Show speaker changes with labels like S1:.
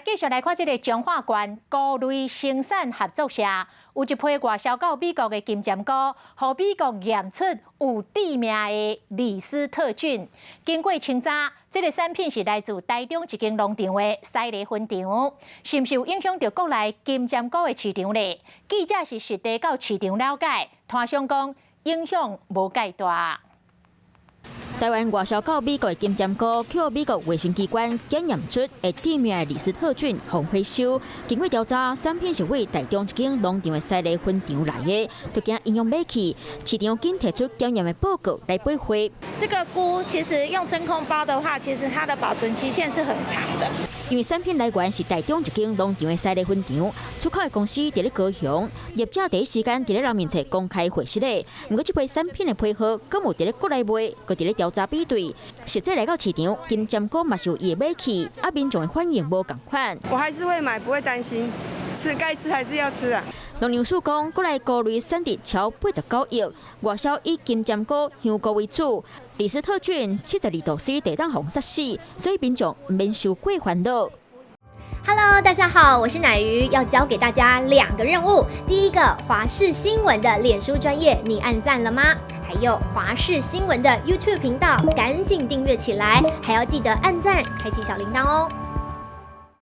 S1: 繼續來看這个彰化縣菇類生產合作社，有一批外銷到美國的金針菇，予美國驗出有致命的李斯特菌。經過清查，這个產品是來自台中一間農場的西螺分場，是毋是有影響著國內金針菇的市場咧？記者是實地到市場了解，攤商講影響無蓋大。
S2: 台灣外銷到美國的金針菇，予美國衛生機關檢驗出會致命的李斯特菌，予回收。經過調查，產品是佇台中一間農場的西螺分場來的，就驚營養欲去，市場緊提出檢驗的報告來配貨。
S3: 這個菇其實用真空包的話，其實它的保存期限是很長的。
S2: 因為產品來源是台中一間農場的西螺分場，出口的公司佇咧高雄，業者第一時間佇咧人面冊公開回釋咧。毋過這批產品的批號，敢有佇咧國內賣，閣佇咧調查比對，實際來到市場，金針菇嘛是有伊的買氣，啊民眾的反應無仝款。
S4: 我還是會買，不會擔心，吃該吃還是要吃啊。
S2: 農糧署講，國內菇類產值超89億，外銷以金針菇、香菇為主。李斯特菌72度 C 會當予人殺死，所以民眾毋免傷過煩惱。
S5: Hello，大家好，我是乃瑜，要交給大家兩個任務。第一個，華視新聞的臉書專頁，你按讚了嗎？還有華視新聞的 YouTube 頻道，趕緊訂閱起來，還要記得按讚，開啟小鈴鐺哦。